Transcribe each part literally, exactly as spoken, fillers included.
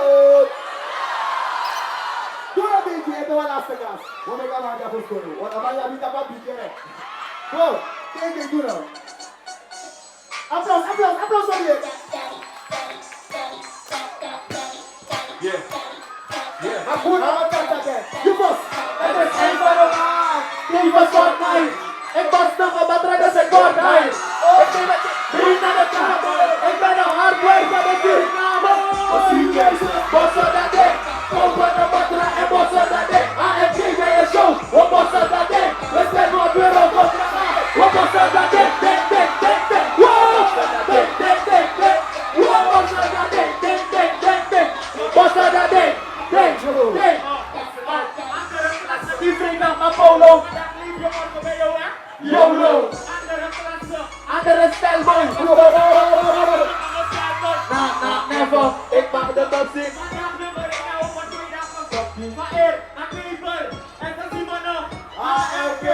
Doe. Doe, bigi, ete wan laatste gas. Wan meki a man dya fu skoro. Wan a man ya mi tapu a bigi, eh. Go, teke, doe now. Applaus, applaus, applaus voor die. Yeah. Yeah. Hakuna Matata, eh. You first. Het is een van de maand. Tevens Fortnite. Ik was nog een batterij, dus ik word high. Ik ben met je vrienden aan de tafel. Ik ben een hardware van de Suriname. Bossa dat ding. Open de batterij en bossa dat ding. A M G bij je show. We bossa dat ding. We zijn nog weer op ons. We bossa dat ding. Ding, ding, ding, ding. Wow. Ding, ding, ding, ding. Wow. Bossa dat ding. Ding, ding, ding, ding. Bossa dat ding. Ding, ding. Andere klasse die vrij dan Apollo. Yolo. Andere klasse. Andere stijl, boy. Na, na, never. Ik maak de top zin. Vandaag nummer één, over twee dagen. Van eer, naar kever. En dan zien we nog. A L P.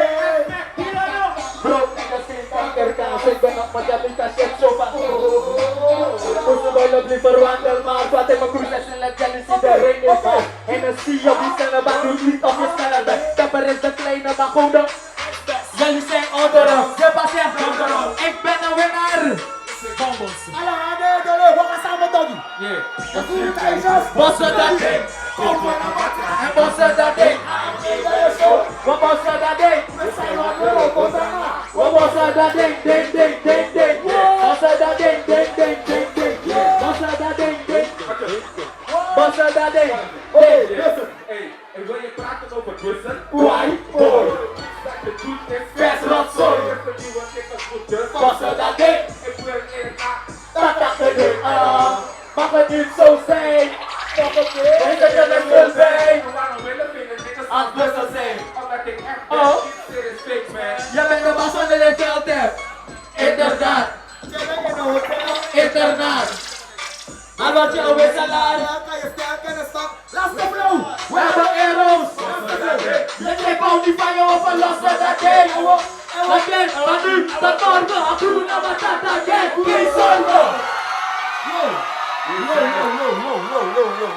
Bro, ik ben geen kijker, kaas. Ik ben nog maar Jamaica, shit, zo van. Moest wel op die verwandel, maar wat in mijn cruise is, let jullie zien de ring is. Hennessy op die snelle bak, doet niet of je sneller bent. Dapper is de kleine, maar gewoon de Jullie zijn onderen. Je pas echt. Ik ben een winnaar. Bombos. Ala, ade, dole, waka samen, Toggi. Yeah. Bossa dat ding. En bossa dat ding. We bossa dat ding. We bossa dat ding, ding, ding, ding, ding. Bossa dat ding, ding, ding, ding, ding. Bossa dat ding, ding. Bossa dat ding. Hey, listen. Hey. En wil je praten over bussen? White boy. Iets dat je doet is best rotzooi. Eerste nieuwe tickets moet dus. Bossa dat ding. Ik wil eerlijk. Dat dat de ding. Ah, mag het niet zo zijn. Laatste flow. We hebben Eros. Dit is Bounty van jou van Los Dade. Dade, Banu, Satorno, Hakuna Matata, Dade, geen zorgen. Yo, yo, yo, yo, yo, yo, yo, yo,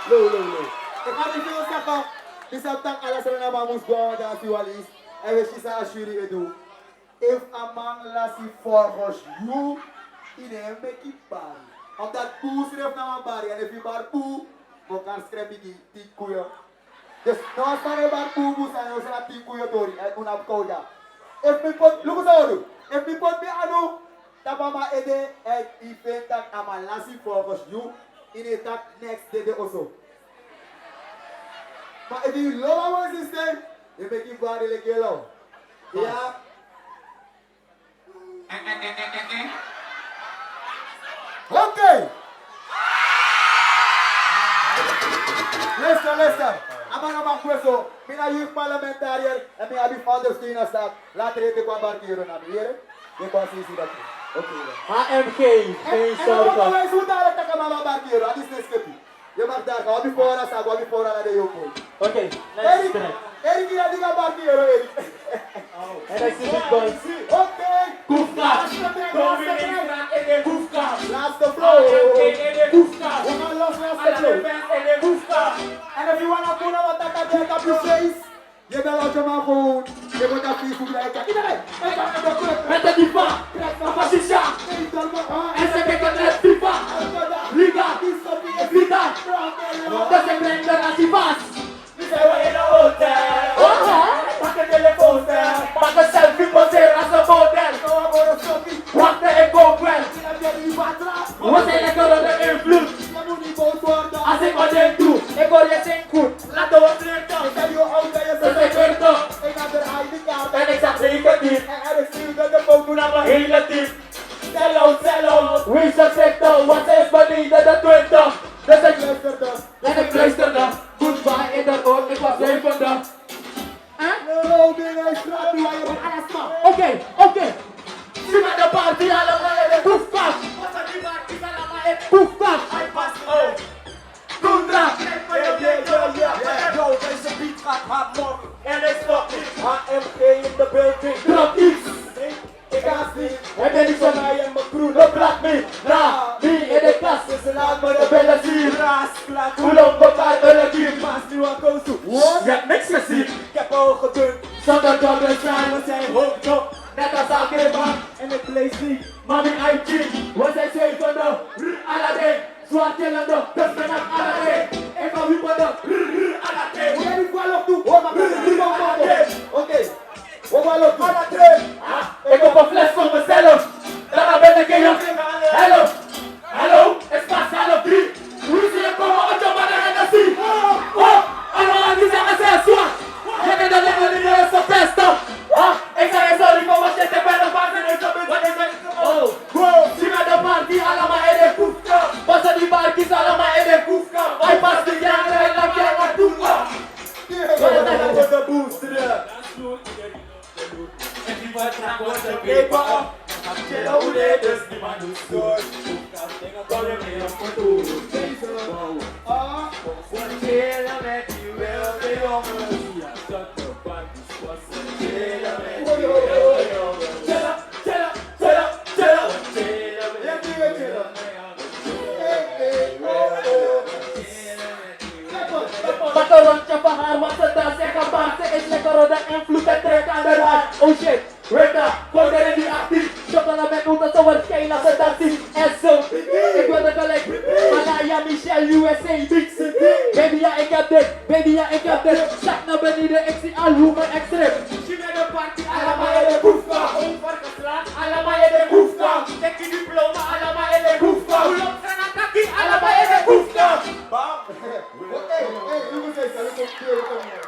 yo, yo, yo, yo. Ik ga niet veel zeggen. Dit is dan alles en allemaal moest gewoon dat u al is. En we zien als jullie het doen. Efu a man lasi volgens yu, yu no e meki bari. Omdat bun srefi na wan bari, en efu yu bari bun, mo kan skrepi gi tin koeien. Dus no sani e bari bun bun sani, no sani tin koeien tori, en un abi kouda. Efu mi poti, luku san un o du. Efu mi poti mi anu tapu a man ede, en yu feni taki a man lasi volgens yu, yu no e taki next dede oso. Ma efu yu lobi a wan systeem, yu meki bari leki yu lobi. Ya. Oké. Luister, luister. A man no man gwe so. Mi na youth parlementariër en mi abi founders tu in a staat. Later ete kon a barki yoro na mi, yere? Yu kon si, si dati. Oké. H M G, geen zorgen. En, en wan wan wan wan wan taki a man a barki yoro, a disi no e skepi. Yu mag dati, wan bifo wan na sabi, wan bifo wan na de yu kon. Oké, next track. Eric, Eric, yu na diga barki yoro, Eric. En dan zie ik boys. Oké. Kufka. Dominee Frank ede Kufka. Laatste flow. Kufka. We gaan los, laatste flow. Kufka. En efu yu wani puna wan taki, de taki yu face. Yu ben wan man gewoon. Yu ben wan fisu blij. Iedereen. Met de diva. Fascisha. En ze kijken met diva. Liga. Vita. Dat ze brengen de nazi vast. Mi se we in a hotel. Aha. Pak a telefoon, stel. Pak a selfie, poseer als een model. Wacht, ik kom wel. We zijn lekker onder invloed. Als ik wat denk doe, ik hoor je zing goed. Laten we flirten. Ik ben je ouder, je bent een flirten. Ik had een I D-kaart. En ik zag zeker niet. En er is hier dat de foto naar mijn hele team. Sell out, sell out. Wie ze zegt, was is beneden de twintig. Dus ik luisterde. En ik luisterde. Goodbye in de oor, ik was levendig. Huh? Oké, oké. Zie maar de party allemaal in de koefkast. Zie maar die party allemaal in de koefkast. Hij past ook. Tundra. Yeah, yeah, yeah, yeah, yeah. Yo, deze beat gaat hard, man. En hij stopt niet. H M G in de building. Drop iets. Ik haast niet. Hij ben niet zo mij en mijn crew, no blak me. Na, me in de kast. Dus laat me de billen zien. Raas, klaar. Hoe lang we elkaar willen zien. Pas nu al koos toe. Je hebt niks gezien. Ik heb al geduld. Zonder Jordan zijn. We zijn hoog, no. Net als Akkerman. En ik blijf niet. Mami, I G. We zijn zwevende. Aladdin. Zwart killende, dus ben ik aan het ding. Ik ga wiepende, rrr, aan het ding. Oké. Oké. Oké. Aan het ding. Ah, ik heb een fles voor mezelf. Daarna ben ik in je. Hallo. Hallo. Het is pas half drie. Hoe zie je komen uit je mother en de zee? Oh, allemaal die zeggen zijn zwart. Je bent de lekker die is de beste. Ah, ik zei sorry voor wat je te bent, maar ze is de beste. Wat is het? Oh. Bro, zie maar de party allemaal in de koefkast. Passen die barkies allemaal in de koefkast. Hij past de jaren en dan kan naar koefkast. Wat is dat voor de booster, ja? Everybody, I want to play ball. Kill all the haters, the man who scored. Koefkast, denk ik, kom je mee op kantoor. Ah. Wat chillen met die wilde jongens. Ja, dat de party. Pak een rondje van haar, want ze dans en gebaar. Ze is lekker rode en vloed en trek aan de hand. Oh shit, Rita, kom er in die actie. Chocolade met noten, zo wordt schijn als ze dansen. En zo, ik wil er gelijk. Malaya, Michelle, U S A, Beats. Baby, ja, ik heb dit. Baby, ja, ik heb dit. Zak naar beneden, ik zie al hoe mijn ex trip. Zie met de party, allemaal in de koefkast. Overgeslagen, allemaal in de koefkast. Trek je diploma, allemaal in de koefkast. Pull up, zijn aan kaki, allemaal in de koefkast. Bam. Hey, hey, look at this, look at this, look at this.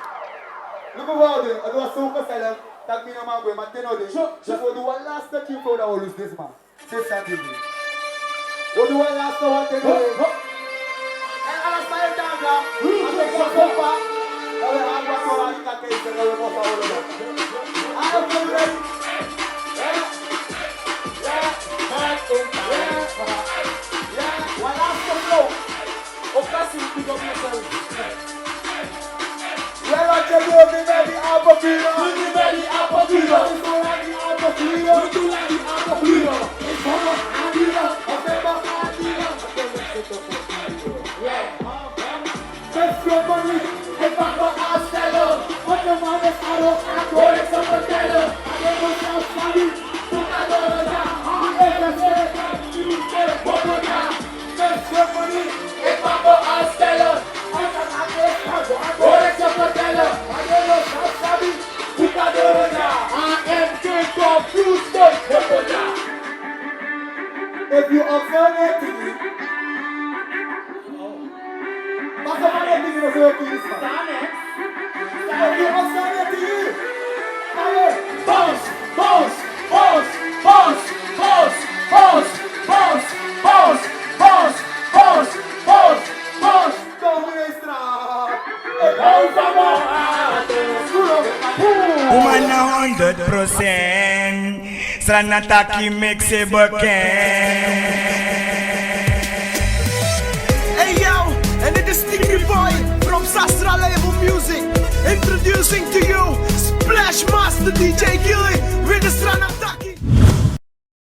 Look at this, het was zo gezellig. Dat ik niet normaal ben, maar ten orde. Dus we doen one last thing voor de Olus, this man. Sisa, baby. We do one last one, take it. Huh? Huh? En alles bij je tafel. Als ik zo kom, pa, dan we gaan wat voor aan die kakken, dan we nog gaan horen. Alles voor je ready? Ja. Ja. Ja. Ja. One last flow. Okasi, big up yourself. Yala, check out the baby Apokino. The baby Apokino. Apokino. It's Apokino. Yeah. Best friend money, het mag wel aanstellen. Want de man is aro, aro. Hoor ik ze vertellen. Alleen maar zelf sabi. Puta doroja. A F S C. Boboja. Best friend money, het mag wel aanstellen. Want de man is aro, aro. Hoor ik ze vertellen. Alleen maar zelf sabi. Puta doroja. A M K confused. Boboja. If you observe it, Pasa pa na tingin na sa'yo kiri sa. Sane. Sane. Sane tingin. Aye. Bounce, bounce, bounce. Don't waste time. Hey, hey, come on. Woman na honderd procent. Sranataki mix e bekend. Hey yo, en dit is Sticky Boy from Sastra Label Music. Introducing to you Splash Master D J Gilly.